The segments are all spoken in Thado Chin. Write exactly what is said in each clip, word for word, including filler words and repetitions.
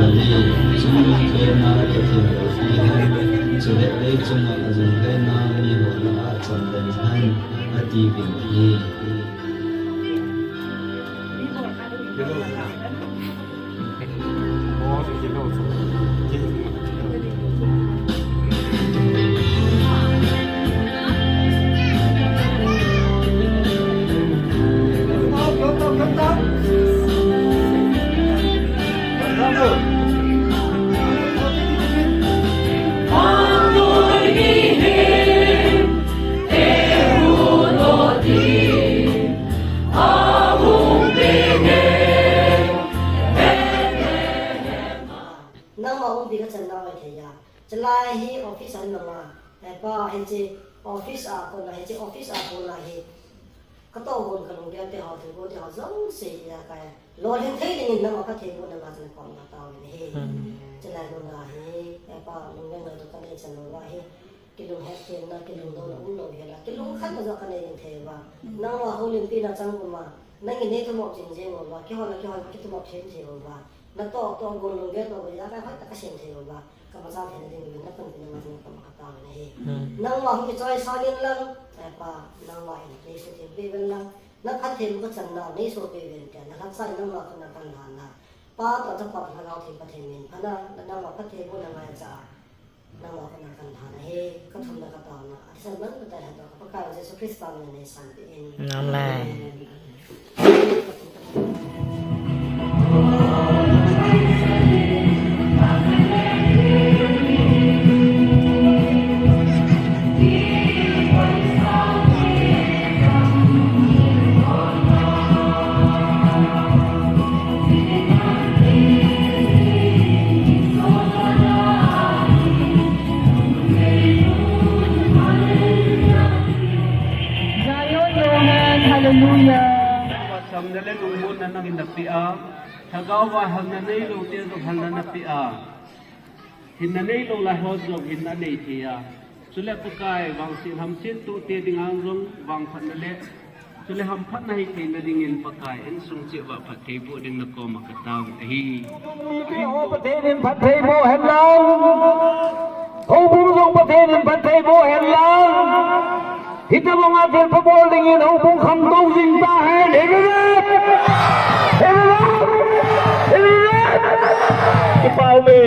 Chunga kena kithempi hen, chule leichunga ajunglena miho lah a chamdei hen, atiuvin ahi. Nangma umpi kachan nau ahi thei a. Chulai hi office a nanga, eh, pa, hiche office a kona, hiche office a kona hi. Katoh hon kalunggel te ho, thilgon te ho jouse a kai. Lolhin thei dingin nangma phattheibohna nga chan kom kataovin ahi. Chulai mun a hi, eh, pa, lunggel na to kanei chan lou ahi. Kilunghetthem na, kilungdon na umlou hela, kilungkhat na jo kanei ding thei uva. Nangma houlimpi na chang uma, nangin nei thumop jing jeng uva, kihol a kihol kithumop them thei uva. Natoh toh gon lunggel toh gon a kai hoitah a kasem thei uva. Kamacha theina ding uvin napanpina nga chan kom kataovin ahi. Nangma hung kichoi sangin lang, eh, pa, nangma in nei suhtheng peh uvin lang. Naphattheiboh kachan nau nei soh peh uvin tia, nalhagao chan nangma khut a kalhan a. Pa toh Chapa toh Lhagao Theng Pathen min phatna, nangma phattheibohna ngaicha a. Nangma khut a kalhan ahi, kathumna kataona. Atahsan man katai hatoh ka Pakai Jesu Christa min a nei sanpeh in. Amen. Zion, Zion, hallelujah. Samna le lungmonna nangin napeh a, Lhagao va halna neilou te jong halna napeh a. Hinna neilou lai ho jong hinna anei thei a. Chule Pakai, vangset hamset toh te dinga jong vangphatna le, chule hamphatna hitheina dingin Pakai, insung cheh uva phattheiboh ding nakoma katao ahi. Mipi ho Pathen in phattheiboh hen lang. Houbung jong Pathen in phattheiboh hen lang. Hitobang a thilpha bol dingin houbung khangtou jing tahen. Amen. Amen. Amen. Kipah uve.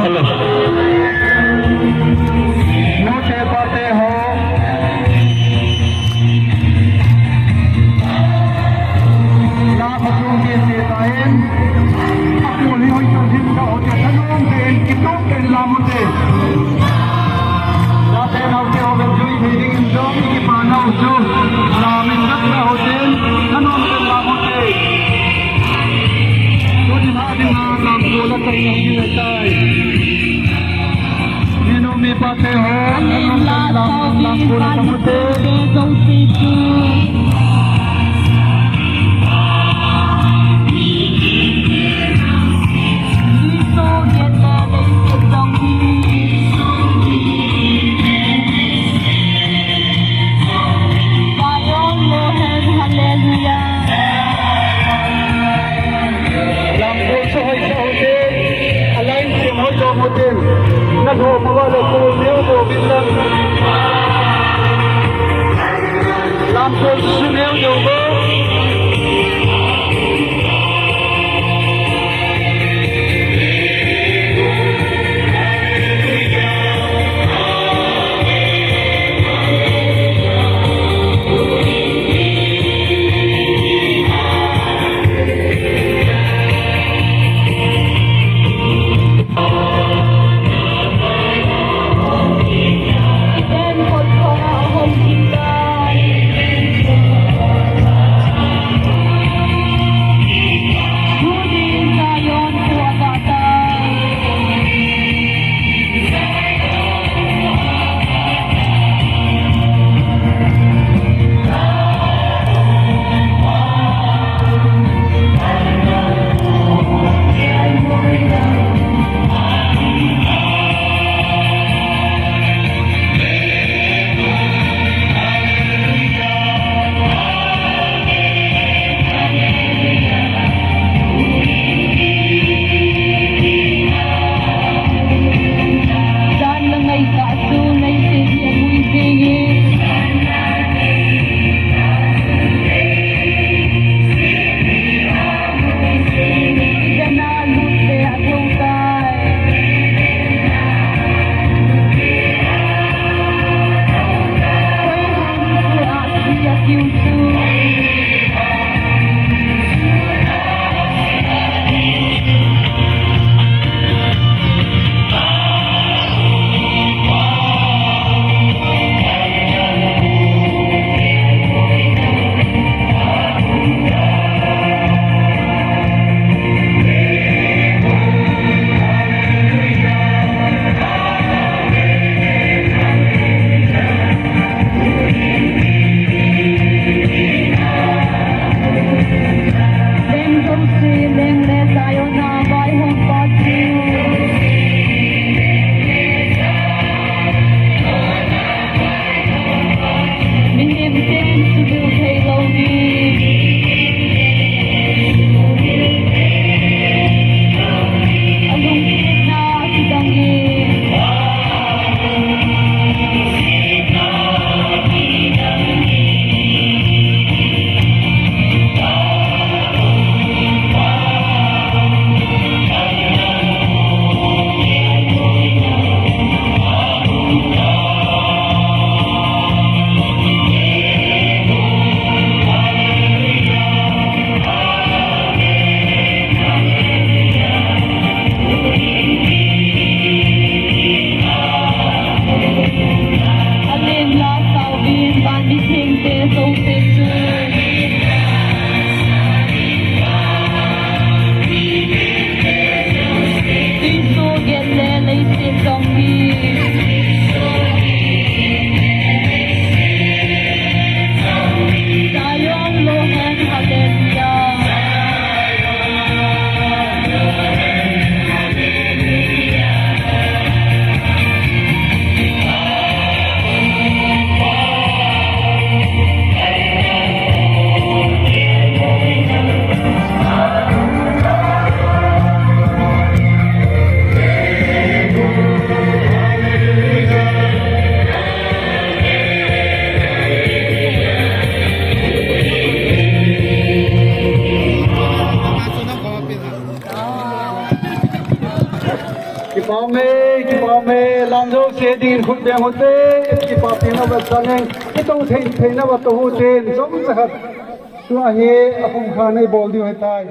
Hello. Hello. Nute pate ho. La phatung ke te ta in. Akul hi hoi to hin ka ho te thanom te in kitok te in la mu te. La te nau te ho ben jui thei ding in jong i kipa nau chu. La min dak na ho te in thanom te in la mu te. Tuti ma ding a lam ko la kai nang ni le tai. Minu mipa te ho, lam, lam, lam, lam, lam, lam, lam, lam, lam, lam, Ho mawale ko neo do bitan. Lam ko su neo do bo. Kipah e, kipah e, lam jouse dingin khut beng u hite, kipah pina va sanin, kitou thei, theina va tou u hitin, chomcha khat. Tua hi, akhum khan eibol diu ahitai.